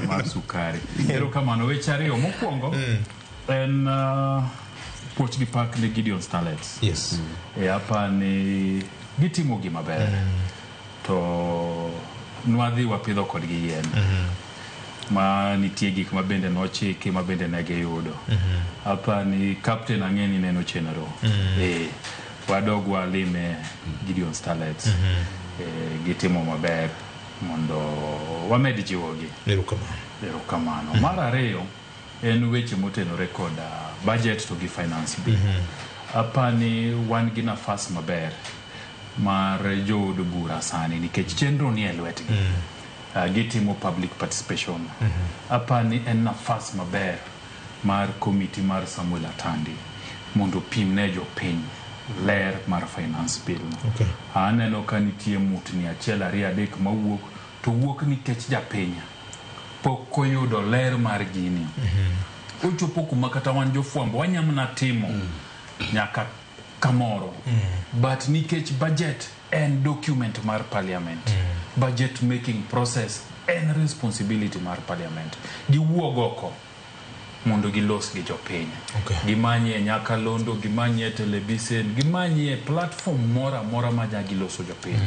Mar sukari. Erokamano. Weche ariyo. Mokwongo en puoch gi pak ne Gideon Starlets. E apa ni gitimo gima ber. To nwadhi wapidho kodgi yien. Ma nitie gik ma bende nochiki ma bende ne giyudo. Apa ni captain ang'e ni neno chenro. E, wadog walime Gideon Starlets. E, gitimo maber mondo wamed jiwogi. Erokamano. Erokamano. Mar ariyo en weche motenore kod budget to gi finance bill. Apani wan gi nafas maber mar jood bura sani nikech chenro ni e lwetgi. Gitimo public participation. Apani en nafas maber mar komiti mar Samuel Atandi mondo opim ne jopiny ler mar finance bill no. Aneno ka nitie mutni achiel ariyo adek mawuok to wuok nikech japiny pok oyudo ler mar gini. Ochopo kuma kata wan jofwambo wanyamna timo nyaka kamoro. But nikech budget en document mar parliament. Budget making process en responsibility mar parliament. Giwuog oko mondo gilos gi jopiny. Gimanye nyakalondo, gimanye televisen, gimanye platform moro amora ma nya giloso jopiny.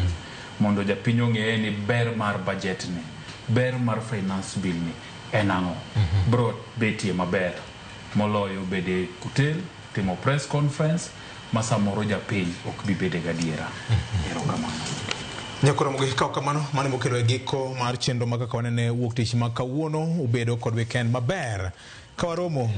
Mondo japiny ong'eye ni ber mar budget ni, ber mar finance bill ni en ang'o. Bro betie maber moloyo bede hotel timo press conference ma samoro japiny ok bi bede gadiera. Erokamano. Nyakoro mogi kaw kamano mano mokelo e giko mar chenro ma kaka wanene wuok tich ma kawuono ubedo kod weekend maber ka waromo.